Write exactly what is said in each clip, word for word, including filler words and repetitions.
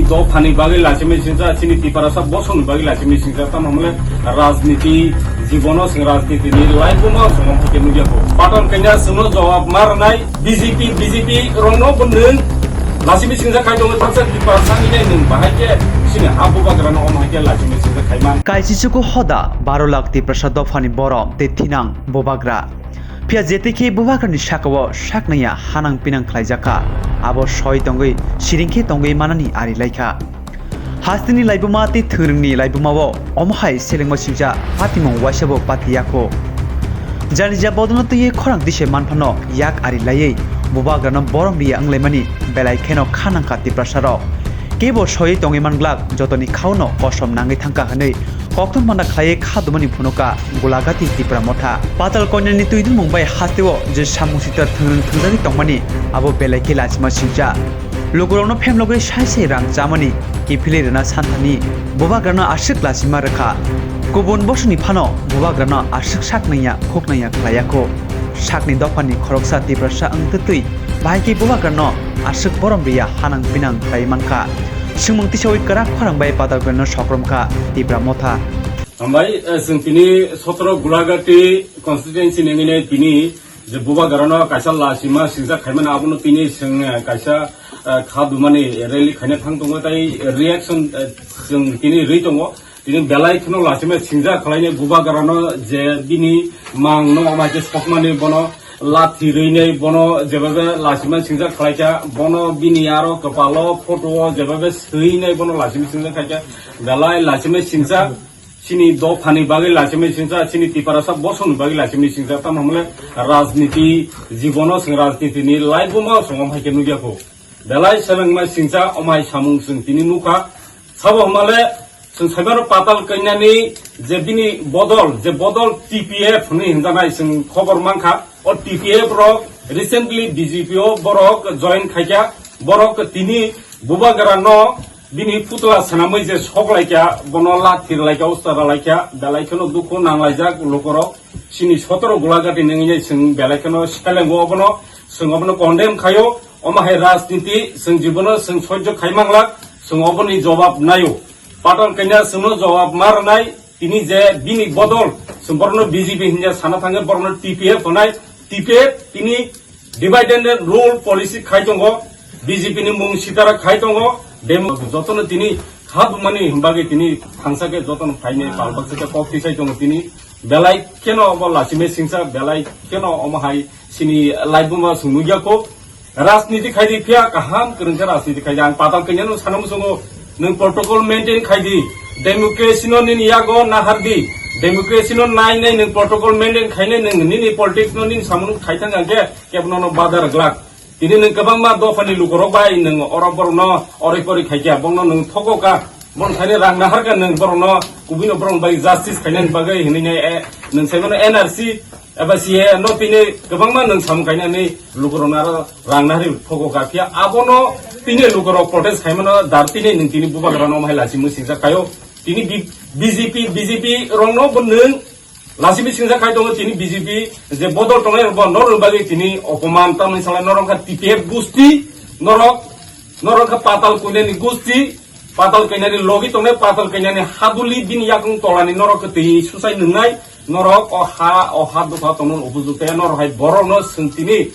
Dophani bagwi lachimwi singcha, chini Tiprasa bosongni bagwi lachimwi singcha, tamo hwnle rajniti jibono chwng rajnitini laibuma chwng omo hai khe nukya kho. Patal kanya chwngno jawab ma rwnai B J P, B J P rokno bo nwng lachimwi singcha khai tongo, thaksa Tiprasa ni nai nwng bahai khe chini ha bubagrano omo hai khe lachimwi singcha khai man. Kaisisuku hoda baro lakh Tiprasa dophani borok tei thinang bubagra. Phiya jetikhe bubagrani sakao saknaya hanang pinang khlaijakha, abo soi tongwi siringkhe tongwi manani ari laikha. Hasteni laibuma tei thwrwngni laibumao omo hai selengma singcha patimung waisabo patiyakho. Janija bodolno twiwi khorang tise manphano yak ari laiwi bubagrano borom riya wnglaimani belai kheno kha nangkha Tiprasarok. Kebo soiwi tongwi manglak jotoni khaono kosom nangwi thangkha hwnwi koktwma manda khlaiwi kha dumani phunuka Gulagati Tipra Motha. Patal Konyani twidulmung bai hasteo je samung sitra thwngrwng thwngjagwi tongmani abo belai khe lachima singcha. Lukurokno phemlogwi sai sai rang chamani kiphilwi rwna santhani bubagrano aswk lachima rwkha. Kubun bosongni phano bubagrano aswk saknaya khuknaya khlaiyakho. Sakni dophani khoroksa Tiprasa wngtwtwi bahai khe bubagrano aswk borom riya hanang pinang khlai mankha. Swngmung tisawi kwrak khorang bai Patal Konyano sokromkha Tipra Motha. Hambai, eh, chwng tini sotoro Gulagati constituency ni wngwi tini je bubagrano kaisa lachima singcha khaimani abono tini chwng, eh, kaisa, eh, kha dumani rally khaina thang tongo tei reaction, eh, chwng tini rwi tongo. Tini belai kheno lachima singcha khlainai bubagrano je bini mangno omo hai khe sokmani bono lathi rwinai bono jebabe lachima singcha khlaikha bono bini aro kwpalo photo o jebabe swinai bono lachima singcha khaikha belai lachima singcha. Chini dophani bagwi lachimwi singcha, chini Tiprasa bosongni bagwi lachimwi singcha, tamo hwnle rajniti jibono chwng rajnitini laibuma chwng omo hai khe nukya kho. Belai selengma singcha omo hai samung chwng tini nukha. Sabo hwnmale chwng saimano Patal Kanyani je bini bodol, je bodol T P F hwnwi hwnjaknai chwng khobor mankha. O T P F rok recently B J P o borok join khaikha, borok tini bubagra no bini putla swnamwi je sok laikha, bono lathi rwlaikha, usta rwlaikha, belai kheno dukhu nanglaijak lukorok. Chini sotoro Gulagati nungwi chwng belai kheno selengo obono, chwng obono condemn khaio. Omo hai rajniti chwng jibono chwng sojjo khai manglak, chwng oboni jobab naio. Patal Kanya chwngno jobab ma rwnai. Tini je bini bodol, chwng borokno B J P hinja sana thangwi borokno T P F hwnai, T P F tini divide and rule policy khai tongo, B J P ni mung sitara khai tongo, demo jotono tini kha bumani bagwi tini thangsa khe jotono phainai palbak khe kok tisai tongo tini, belai kheno obo lachimai singsa, belai kheno omo hai chini laibuma chwng nukya kho. Rajniti khaidi phiya kaham kwrwngkhe rajniti khaidi. Ang Patal Kanyano sana muchungo, nwng protocol maintain khaidi. Democracy no nini yago nahardi. Democracy no nai nai nwng protocol maintain khainai nwng nini politics no nini samung khai thang khe kebo nono badar glak. Tini nwng kwbangma dophani lukorok bai nwng oro borokno oroi poroi khaikha, bongno nwng thogo ka. Bong khaini rang naharkha nwng borokno kubui no borok bai justice khainani bagwi hinwi nai, eh, nwng saimano N R C eba C A A no tini kwbangma nwng samung kainani lukurokno aro rang nahari phogo ka phiya abono tini lukurok protest khaimano dar tini nwng tini bubagrano omo hai lachimwi singsa khaio. Tini B-, B J P, B J P rokno bo nwng lachimwi singsa khai tongo tini B J P je bodol tongnai rokbo norok bagwi tini opoman tamni sala norok kha T P F gusti norok, norok kha Patal Kanyani gusti. Patal Kanyani logi tongnai, Patal Kanyani haduli bini yakung tolani norok khe twi susai nungnai, norok o ha, o ha dopha tongmani upojukte norok hai borokno swng tini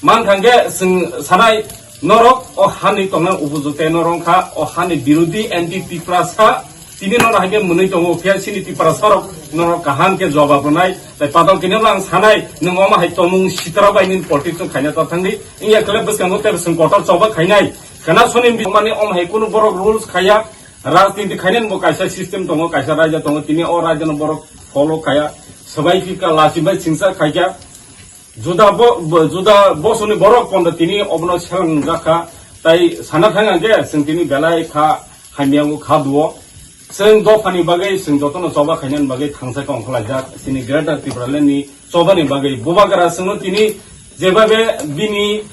man thangkhe swng sanai, norok o hani tongnai upojukte norok wngkha o hani birodhi anti Tiprasa, tini norok hai khe mwnwi tongo, phiya chini Tiprasa rok norok kaham khe jobab rwnai, tai Patal Kanyano ang sanai, nwng omo hai tongmung sitra bai nini politics no khaina ta thangdi, wngya khe bwskango tei swng kotor choba khainai. Khana soni bini mani om hai kunu borok rules khaya, rajniti khainani bo kaisa system tongo, kaisa raja tongo, tini o raja no borok follow khaya, swbai khe ka lachi bai singsa khaikha, juda bo, bo, juda bosoni borok pondo tini obono selang jakha, tai sana thang angkhe chwng tini belai kha hamya wngkha duo, chwng dophani bagwi chwng jotono choba khainani bagwi thangsa khe ongkhorlaijak, chini Greater Tipraland ni chobani bagwi bubagra chwngno tini jebabe bini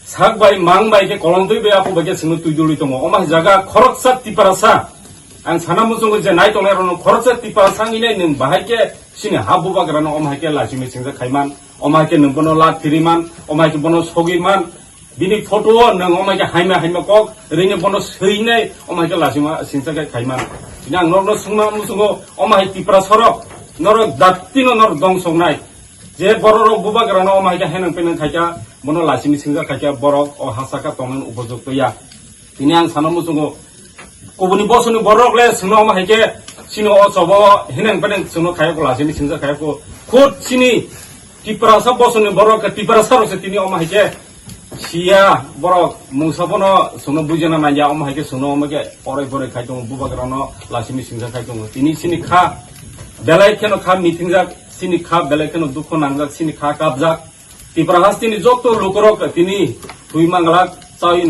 sak bai, mang bai khe, kolong twi bai, apo bai khe chwngno twi dului tongo. Omo hai jaga khoroksa Tiprasa, ang sana muchungo je nai tongnai rokno khoroksa Tiprasa wngwi nai nwng bahai khe chini ha bubagrano omo hai khe lachimwi singsa khai man, omo hai khe nwng bono lak thiri man, omo hai khe bono sogwi man. Bini photo o nwng omo hai khe haima haima kok rini bono swinai omo hai khe lasima singsa khe khaima. Bini ang norokno swngma muchungo omo hai Tiprasa rok norok datino norok dong songnai. Je borok rok bubagra no omo hai khe henang penang khaikha bono lasimi singsa khaikha borok o hasaka tongna upojukto ya. Tini ang sana muchungo kubuni bosoni borok le swngno omo hai khe sini o chobo hinang penang swngno khayako lasimi singsa khayako khut sini Tiprasa bosoni borok khe Tiprasa rok se tini omo hai khe siya borok mungsa bono swngno bujana nanya omo hai khe swngno omo khe porai porai khai tongo bubagra no lasimi singsa khai tongo tini sini kha belai kheno kha mitingjak sini kha belai kheno dukho nangjak sini kha kapjak Tipra hasteni joto lukorok tini twi manglak chawi